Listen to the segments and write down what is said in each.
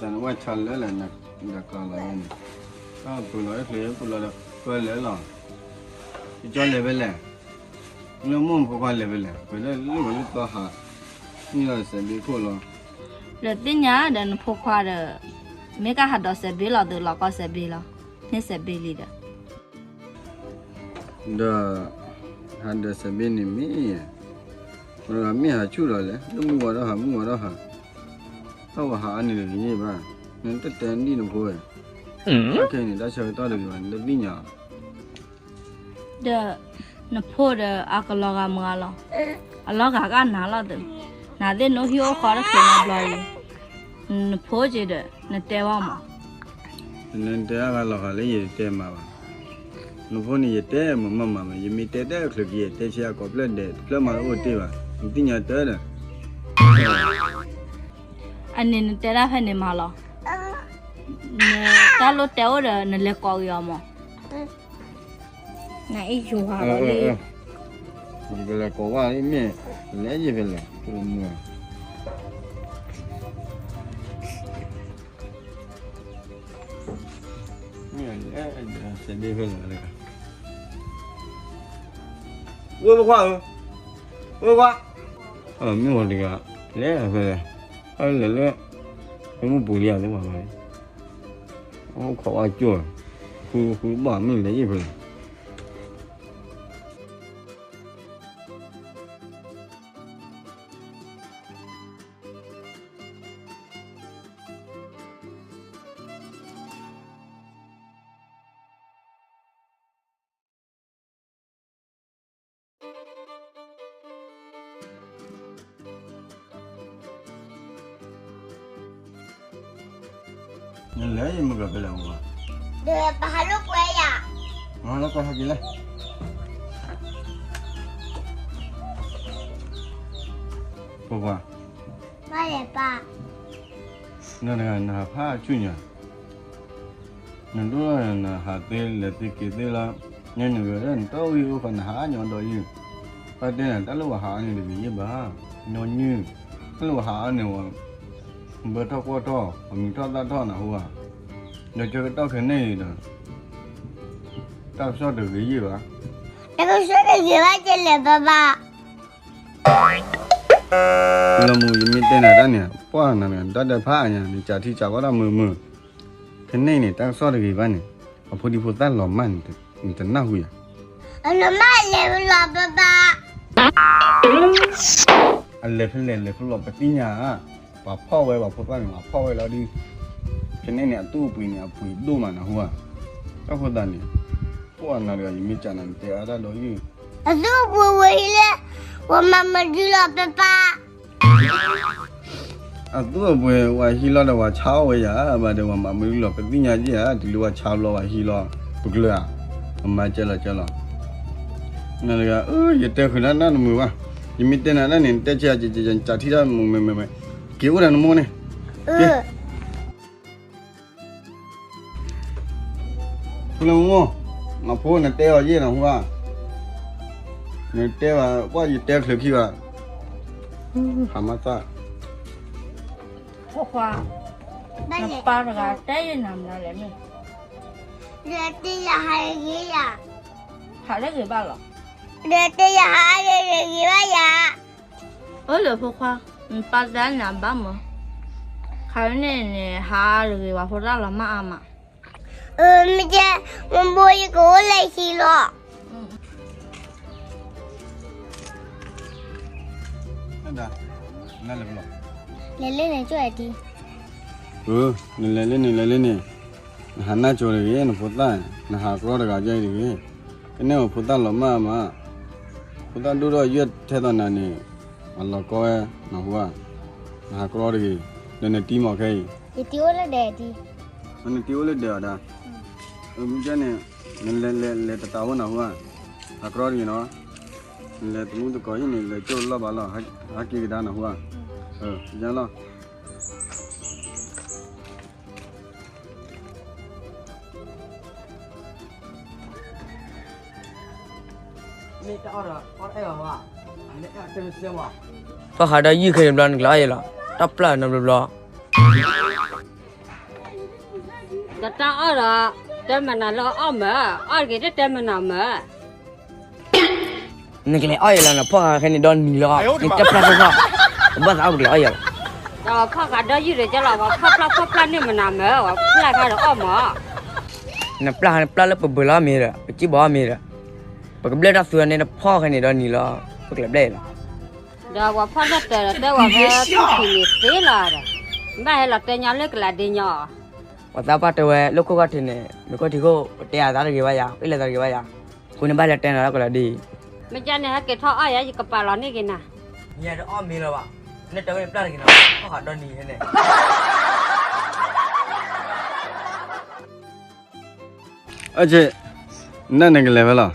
တၢ်နဝဲဆါလၢလဲၣ် နဒၣ်ကလီၤန့ၣ်, တၢ်ပှ့ၤလီၤချ့ပှ့ၤလီၤဒီး ပှၤလဲၤလီၤ, ယကၠီလဲၤဖဲလဲၣ်, လၢမိၢ်ဖိခွါလဲၤဖဲလဲၣ်, ပှၤလၢလၢဂီၤလၢသီဟး, မ့ၢ်လီၤစဲးဘ့ခိၣ်လီၤ, ဒီးသ့ၣ်ညါဒီးနဖိခွါဒီး, မ့ၢ်ကဟးဒိးစဲးဘ့လီၤ သုလီၤကီစဲးဘ့လီၤ, န့ၢ်စဲးဘ့လံဒီး ဒီး ဟးဒၢးစဲးဘ့န့ၣ်မ့ၢ်, ပှၤတဂၤမ့ၢ်ဟးဆူၣ်ဒီးလဲၣ် လၢမုၢ်ဝါဒီးဟး မုၢ်ဝါဒီးဟး, တၢ်ဝဲဟးအါန့ၣ်တဂ့ၤဘၣ်, နတတဲဒံၣ်နဖိဝဲ, ခဲအံၤန့ၣ် တၢ်ဆၢကတီၢ်တဂ့ၤဘၣ် နတသ့ၣ်ညါအီၤ, ဒီး နဖိဒီးအကလီၤဂာ်မုာ်ဂာ်လီၤ, အလီၤဂာ်ကနၤလီၤသု, နသ့ၣ်နအိၣ်ဟံၣ်အိၣ်ဃီတချုးနီတဘျီအံၤ, နဖိက့ၤဒီး နတဲဘၣ်မး နတဲအဂၤလီၤဂာ်လၢယတဲမးဘၣ်, နဖိန့ၣ်ယတဲမးမးမး, ယမ့ၢ်တဲတချုးက့ၤ ယတဲဆံးအကိးဖျၢၣ်ဒဲး တဖျၢၣ်မးတအိၣ်တ့ၢ်ဘၣ်, နသ့ၣ်ညါတၢ်ဒီး, အန့ၣ်နတဲဒၣ်ဖဲန့ၣ်မးလီၤ, နတၢ်လိၣ်တဲအိၣ်ဒီး နလဲၤကိးက့ၤအီၤမး, နအ့ၣ်ယိၤဟးလီၤလံ, ယကလဲၤကိးဝဲလံ မ့ၢ်လဲၤယံၤဖဲလဲၣ်, မ့ၢ်လဲၤ, ဝဲပခွါဧၢ, ဝဲပခွါ, မ့ၢ်ဝဲတဂၤ, လဲၤဖဲလဲၣ်, အလဲၤလၢ, မ့ၢ်ပူၤလံဧါ သ့ၣ်မး, အိၣ်ခိးဝဲကၠိၢ်, ဃုဃုဘၣ်မ့ၢ်လဲၤယံၤဖဲလဲၣ် နလဲၤယမုၢ်ကဖဲလဲၣ်မုၢ်ဘၣ်, ဒီးပဟးလိာ်ကွဲယၤ, ဟးလိာ်ကွဲဟဲက့ၤလဲၣ်, ပပှၤ, ဘၣ်လဲၣ်ပၢ်, နတဂၤနဟးဖးဆူၣ်ညါ နဒိၣ်နဟးသ့လဲၤသ့က့ၤသ့လီၤ, ညါနဂၤဒီးနတၢ်အိၣ်ဂံၢ်အိၣ်ဖးနဟးညီဒီးယုၢ်, ဘၣ်တဲနၤတၢ်လိၣ်ဝဲဟးအါန့ၣ်တဂ့ၤယံၤဘၣ်, ညီနုၢ်, တၢ်လိၣ်ဝဲဟးအါန့ၣ်ဝဲ, ဘၢထီၣ်ကွီၢ်ထီၣ် အမံၤထီၣ်သၣ်ထီၣ်နဟူဧါ, ဒီးကၢကတီၢ်ခဲန့ၣ်အံၤဒီး, တၢ်ကစီၣ်တဂ့ၤယံၤဘၣ်, တၢ်ကစီၣ်တဂ့ၤဘၣ်ကလဲၣ်ပၢ်ပၢ် လၢမူ ယမ့ၢ်တဲနၤတၢ်န့ၣ် ပှၢ်နၤန့ၣ် တၢ်ဒဲးဖးအါညါ နကးထံကးကီတၢ်မုာ်မုာ်, ခဲန့ၣ်န့ၣ် တၢ်ကစီၣ်တဂ့ၤဘၣ်န့ၣ် အဖိဒံဖိသၣ်လီၤမၢ်န့ၣ် နတနၢ်ဟူယၤ, အလီၤမၢ်လဲၤဖဲလဲၣ်ပၢ်ပၢ်, အလဲၤဖဲလဲၣ်လဲၤဖဲလဲၣ်ပသ့ၣ်ညါဧါ, ပှၤဖီၣ်ဝဲပှၤဖိသၣ်န့ၣ် ပှၤဖီၣ်ဝဲလီၤဒုး, ခဲန့ၣ်န့ၣ် အသူၣ်အပှ့ၤန့ၣ် အပှ့ၤဒိၣ်မးနဟူဧါ, တၢ်ဖိသၣ်န့ၣ်, ပှၢ်နၤတဂၤ ယမ့ၢ်ကးနၤ နတဲအါတၢ်ဒီးယုၢ် အသူၣ်အပှ့ၤဝဲဟံးလၢ ပှၤမၤမနုၤလီၤပၢ်ပၢ်, အသူၣ်အပှ့ၤဝဲဟံးလီၤဒီး ပှၤဆါအီၣ်ဝဲယၤ ဘၣ်ဒီးပှၤမၤမနုၤလီၤ ပသ့ၣ်ညါယဲၢ်ဧါ, တုၤလၢပှၤဆါဘျီပှၤဟံးလီၤ ပကျၢၤဧါ, ပမၤကဲလီၤကဲလီၤ, နတဂၤ ယတဲဃုာ်နၤတၢ်တမုာ်ဘၣ်, ယမ့ၢ်တဲနၤတၢ်န့ၣ် နတဲကဲကဲကဲ နကးထံတၢ်မုာ်မုာ်မုာ်မုာ်, က့ၤအိၣ်ဒီးနမိၢ်န့ၣ်, က့ၤ ဖုလၢမိၢ်, နဖိနတဲအီၤယဲၢ်နဟူဧါ, နတဲဘၣ် ပှၢ်ယတဲချုးခံဘၣ်, ဟးမၤသၣ်, ဖိခွါ, နပၢ်တဂၤတဲယဲၢ်နၤမနုၤလဲၣ်မ့ၢ်, ဒီးတဲယၤဟးဂ့ၤဂ့ၤယၤ, ဟးလၢဂ့ၤဘၣ်လီၤ, ဒီးတဲယၤဟးဂ့ၤဂ့ၤဂ့ၤဘၣ်ယၤ အၢ လၢဖိခွါ, နပၢ်တဲနၤဘၣ်မး, ခါန့ၣ်န့ၣ် ဟးတဂ့ၤ ပှၤဖိသၣ်လီၤမၢ်အါမး, အၢ မ့ၢ်ကဲ, မ့ၢ်ဘိယကအိၣ်လၢဟံၣ်လီၤ, လဲၤလၢန့ၣ်ကၠိၣ်အတံၤ, အၢ နလဲၤလၢန့ၣ် လဲၤလၢန့ၣ်, နဟးနၢ်ကၠိတဂ့ၤ နဖိသၣ်, နဟးကြီတဂၤယဲၢ်တဂ့ၤ, ကနဲၣ်အဖိသၣ်လီၤမၢ်အါမး, ဖိသၣ်ဒိၣ်ထီၣ်ယဲၢ်ထဲသိးနၤန့ၣ်, အလီၤကီဝဲ, နဟူဧါ, နဟးကြီတဂ့ၤ, ဒီးနတံၤမးခဲအံၤ, ယတံၤအိၣ်လၢဒဲးတံၤ, နတံၤအိၣ်လၢဒဲးအီၤဒၣ်, မ့ၢ်ကဲန့ၣ်, နလဲၤလဲၤလဲၤတတးအိၣ်နဟူဧါ, ဟးကြီတဂ့ၤနီၤ, နလဲၤတမူတကိးဟံၣ်န့ၣ် လဲၤကၠိၣ်လီၢ်ဘၣ်လီၢ်, ဟးက့ၤကဒါနဟူဧါ, ယါလီၤ ပှၤဃးဒီးယုၢ်ခဲတဘျီ နကျါအါယဲလီၤ, တၢ်ပျၢ်နီတဘျီဘျီ. အီၣ်ဒီး တဲမနၤလၢအီၣ်မၢ်, အီၣ်တဂ့ၤတတဲမနၤမၢ်. နကလဲၤအီၣ်ယၤလီၤ နဖီၣ်ဃာ်ခဲန့ၣ်ဒီးနံၤလီၤ, နတဲဖျါဖျါဖျါ, နဘၣ်သးအီၣ်ပကလဲၤအီၣ်ယၤလီၤ. ဒီးဖီၣ်ဃာ်ဒီးယုၢ်ဒီးကလီၤ, ပှၤဖီၣ်ဖျါဖီၣ်ဖျါန့ၢ်မနၤမၢ်, ပှၤဖျါဃာ်ဒီးအီၣ်မၢ်. နပျၢ်နပျၢ်လၢပဘၢလီၤမ့ၢ်ဒီး ပစံၣ်ဘီအီၣ်မ့ၢ်ဒီး, ပကဘျဲၣ်တၢ်သူန့ၣ် နဖီၣ်ဃာ်န့ၣ်ဒီးနံၤလီၤ, ပကလဲၤဘျဲၣ်လီၤ. ဒီးပှၤဖီၣ်နီၣ်တၢၤဒီးတဲဝဲဖဲထူၣ်ထံးန့ၣ်သ့လီၤဒီး, ဘၣ်ဟဲလီၤတဲညီလၢကလးဒ့ညီအီၤ. ပှၤသးပှၢ်တဲဝဲလၢခိၣ်ကီၢ်ထံးန့ၣ် မ့ၢ်ခိၣ်ထံးခိၣ် ပတဲအသးတဂ့ၤဘၣ်ယၤ, အ့ၣ်လၢသးတဂ့ၤဘၣ်ယၤ, အဃိန့ၣ်ဘၣ်လဲၤတဲနၤလၢကလးဒ့. မ့ၢ်ကန့ၣ် ဟဲက့ၤထီၣ်အီၣ်ယၤ ယကပာ်လီၤန့ၢ်က့ၤနၤ. ယတအီၣ်မ့ၤလၢၤဘၣ်, နတဲဝဲနပျၢ်တဂ့ၤနၤ, ဖီၣ်ဃာ်ဒီးနံၤန့ၣ်. အဆ့, နနကလဲၤဖဲလဲၣ်.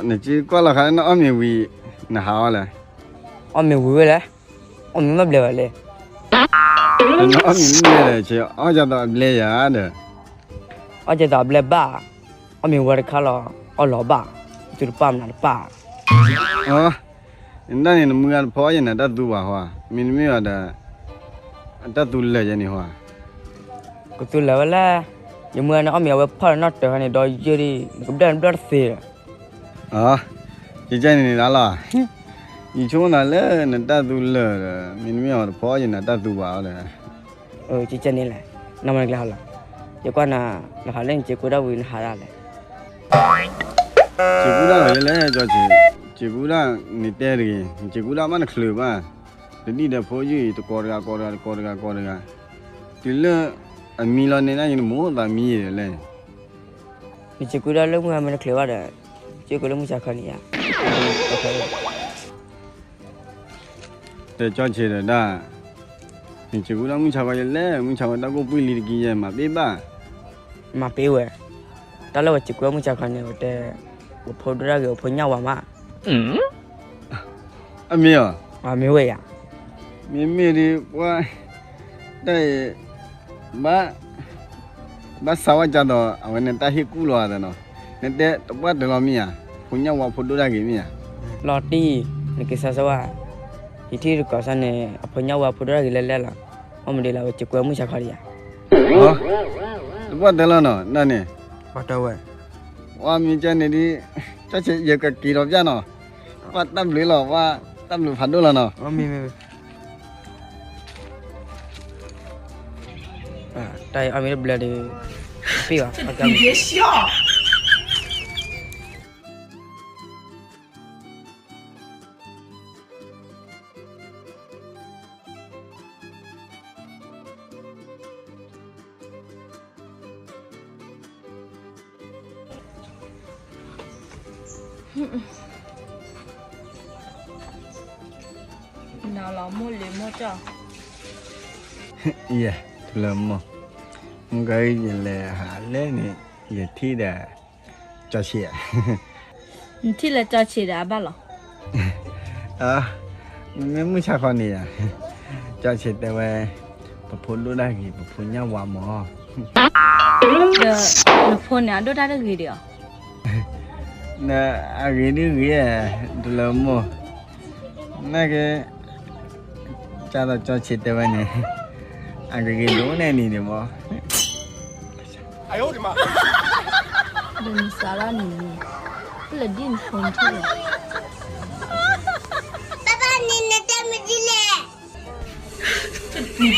နစ့ကွၢ်လီၤခါ နအီၣ်မ့ၤဝံၤ နဟးအီၣ်လဲၣ်. အီၣ်မ့ၤဝံၤဝဲလဲၣ်, အီၣ်မ့ၤမ့ၢ်ဘျဲၣ်ဘၣ်လဲၣ်. နအီၣ်မ့ၤမ့ၢ်ဘျဲၣ်လဲၣ်, ဆ့ အီၣ်ကသိးအဘျဲၣ်ယၤဒီး. အီၣ်ကသိးအဘျဲၣ်ဘၣ်, အီၣ်မ့ၤဝံၤတခါလီၤ, အီၣ်လီၤဘၣ်, သူတပၢ်မနုၤတပၢ်. အ နဒၣ်န့ၣ် နမုၢ်ဂၤတဖီၣ်ယဲၢ်န့ၣ် တၢ်သူဘၣ်ဟီ, မ့တမ့ၢ်ဘၣ်ဒီး အတၢ်သူလၢာ်ယဲၢ်န့ၣ်ဟီ. ကသူလၢာ်ဝဲလဲၣ်, ယမုၢ်ဂၤန့ၣ် အီၣ်မ့ၤအဝဲဖီၣ်လီၤနီၣ်တၢၤခါန့ၣ် ဒီးယုၢ်ဒံး နကဘျၢၣ်နဘျၢၣ်တသ့ဒီး. ယကဲန့ၣ်န့ၣ်လီၤ, ယဆိကမိၣ်သးလၢနတၢ်သူလၢာ်ဒီး မ့တမ့ၢ်အီၤတဖီၣ်ယဲၢ်န့ၣ် တၢ်သူဘၣ်အီၤဒီး. ကကဲန့ၣ်လဲၣ်, နမၤနကျဲဟီလီၤ, ယကွၢ်နၤ, နဟးလၢနစ့ကူဒၣ်ဝံၤနဟးဒၣ်လဲာ်. စ့ကူဒၣ်လီၤလဲၣ်, စ့ကူဒၣ်န့ၣ်တဲတဂ့ၤ, စ့ကူဒၣ်မးနချုးဘၣ်, တဒံၣ်ဒီးဖိယုၢ်အံၤ တကိးတဂၤကိးတဂၤ တကိးတဂၤကိးတဂၤ, တုၤလၢအမံလီၤန့ၣ် နမိၢ်သးမံယဲၢ်လဲၣ်. နစ့ကူဒၣ်လၢမုၢ်ဂၤမ့ၢ်တချုးဘၣ်ဒီး, စ့ကူလၢမုၢ်ဆါခီန့ၣ်ယါ. တဲကၠီဆ့းဒီးဒၣ်, နစ့ကူဒၣ်မုၢ်ဆါခီယဲၢ်လဲၣ်, မုၢ်ဆါခီတၢ်ကိၢ်ပှံၢ်လံတကံယဲၢ် မၤပ့ၢ်ဘၣ်. မၤပ့ၢ်ဝဲ, တၢ်လၢပစ့ကူမုၢ်ဆါခီန့ၣ် ပတဲ, ပဖိဒိၣ်တၢ်ဂ့ၤ ပဖိညၣ်ဝါမး. အမ့ၢ်အီၤ, မ့ၢ်ဝဲယါ. မ့မ့ၢ်ဒ်ပှၤ, တၢ်အံၤ, ဘၣ်, ဘၣ်စးဝဲကသိး အဝဲန့ၣ်တၢ်ဟ့ၣ်ကူၣ်လီၤသးနီၤ, နတဲတပှၢ်တၢၢ်လီၤမ့ၢ်ဧါ, ဖိညၣ်ဝါဖိဒိၣ်တၢ်ဂ့ၤမ့ၢ်ဧါ. လီၤတံၢ်, နက့ၤစါစၢဝါ, ယထံၣ်တကိးစၢ်န့ၣ် အဖိညၣ်ဝါဖိဒိၣ်တၢ်ဂ့ၤလဲၣ်လဲၣ်လီၤ, အီၣ်မ့ၤဒ်လၢဝဲစ့ကူမုၢ်ဆါခီဒံးယါ. တပှၢ်တၢၢ်လီၤနီၤ နန့ၣ်, ပှၤတၢၢ်ဝဲ, ဝဲမ့ၢ်ကဲန့ၣ်ဒ်, ကၠီဆ့းယကက့ၤဒီးပျၢ်နီၤ, ပှၤတၢ်ဘျုးလီၤ ပှၤတၢ်ဘျုးဖးဒိၣ်လီၤနီၤ. တၢ်အံၤအီၣ်မ့ၤတဘျၢၣ်ဒီး, ပ့ၢ်ဘၣ်, နလီၤမိၢ်လံၤမိၢ်ကၠီ, ယဲၢ်, တလၢမိၢ်, မုၢ်ဂၤအံၤယလဲၤဟးလဲၣ်န့ၣ်, ယထံၣ်ဒီး, ကၠီဆ့းဧါ, နထံၣ်လၢကၠီဆ့းဒီးအဘၣ်လီၤ. မ့ၢ်မုၢ်ဆါခီန့ၣ်ဧါ, ကၠီဆ့းတဲဝဲ, ပဖိဒိၣ်တၢ်ဂ့ၤ ပဖိညၣ်ဝါမၢ်. ဒီး, နဖိန့ၣ် အဒိၣ်တၢ်တဂ့ၤဒံးဧါ. အဂ့ၤဒ်ဂ့ၤ, တလၢမိၢ်, နာ်က့, ကသိးကၠီဆ့းတဲဝဲန့ၣ်, အဂ့ၤဂ့ၤဒိၣ်န့ၢ်နံၤဒံးမၢ်. ဒီးနစးထီၣ်န့ၣ်, ပလၢဒ်နဖိနထံၣ်လီၤ. ဘၣ်ဘၣ်န့ၣ်နတဲမနုၤလဲၣ်. ဒီးဘ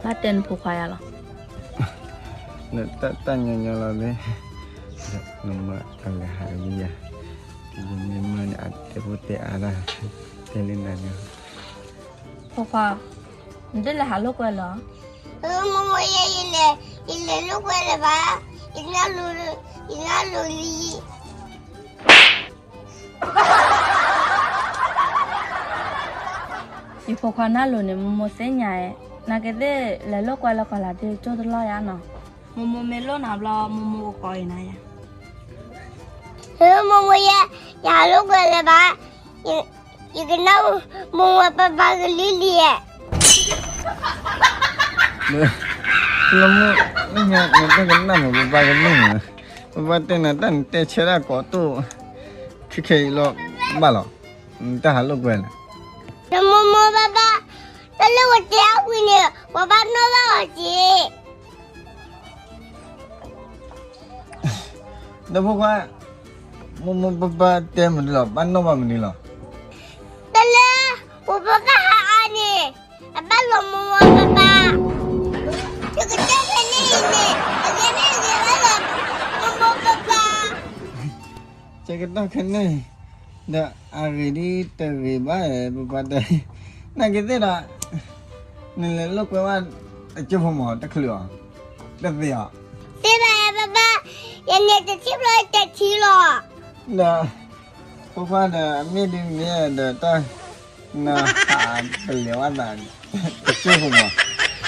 ၣ်တဲနဖိခွါယါလီၤ. တၢ်ညီညီလီၤသ့, နမၤတၢ်လဲၤဟးဝံယၤ, ယမ့ၢ်မၤန့ၣ် အတဲဖိတဲအါတၢ်, တဲလၢနၤန့ၣ်. ဖိခွါ, နတလဲၤဟးလိာ်ကွဲလၢၤ. မိၢ်မိၢ်ယဲ ယလဲၤ, ယလဲၤလိာ်ကွဲလၢၤဘၣ်, ယနၢ်လိၤ, ယနၢ်လိၤလံ. ယဖိခွါနၢ်လိၤန့ၣ် မိၢ်မိၢ်သ့ၣ်ညါ, နာ်က့သ့ၣ်လဲၤလိာ်ကွဲလၢကီၢ်လၤဒ့ကၠိတလီၢ်ယါနီၤ, မိၢ်မိၢ်မ့ၢ်လိၣ်နၤဘျီ မိၢ်မိၢ်ကကိးအံၤနၤယါ. မိၢ်မိၢ်ယဲ, ယဟးလိာ်ကွဲလၢၤဘၣ်, ယကနၣ်မိၢ်မိၢ်ပၢ်ပၢ်ကလုၢ်လံ. လၢမိၢ်, နတကနၣ်မိၢ်ပၢ်ပၢ်ကလုၢ်န့ၣ်, ပၢ်ပၢ်တဲနၤတၢ်န့ၣ်တဲဆၢဒၣ်ကိးတိၢ်, ခဲခဲအံၤလီၤ, ဘၣ်လီၤ. နတၢ်ဟးလိာ်ကွဲလဲၣ်. နမိၢ်မိၢ်ပၢ်ပၢ်, တၢ်လၢပှၤတဲအဝံၤန့ၣ် ပှၤဘၣ်နီၣ်ဘၣ်အီၤက့ၤ. ဒီးဖိခွါ, မိၢ်မိၢ်ပၢ်ပၢ်တဲမနုၤလီၤ, ဘၣ်နီၣ်ဘၣ်မနုၤလီၤ. တၢ်လၢ ပှၤဘၣ်ဟးအါန့ၣ် အဘၣ်လီၤမိၢ်မိၢ်ပၢ်ပၢ်, ယကတဲဖဲန့ၣ်အံၤန့ၣ် အဂ့ၤန့ၣ်ဂ့ၤဘၣ်လီၤ မိၢ်မိၢ်ပၢ်ပၢ်. ကကတီၢ်ခဲန့ၣ်, ဒီးအဂ့ၤဒ်တဂ့ၤဘၣ် ပပၢ်တဲ, နာ်က့သ့ၣ်ဒီး, နလဲၤလိာ်ကွဲဝဲတကၠိဖိမး တချုးအီၤ, တသ့အီၤ. သ့ဘၣ်ပၢ်ပၢ်, ယန့ၣ်တထံၣ်ဖျိတထံၣ်လီၤ. ဒီး, ဖိခွါဒီး မ့ၢ်ဒ်န့ၣ်ဒီးတၢ်, နဟးပလဲၤဝဲသး, တကၠိဖိမး.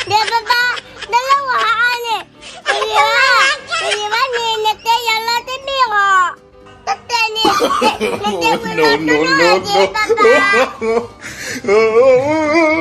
ဒီးပၢ်ပၢ်, တၢ်လၢပှၤဟးအါန့ၣ်, တဂ့ၤဘၣ်, တဂ့ၤဘၣ်န့ၣ် နတဲယၤလီၤတမ့ၢ်အီၤ, တတဲန့ၣ်, နတဲဝံၤလီၤတနီၤက့ၤပၢ်ပၢ်.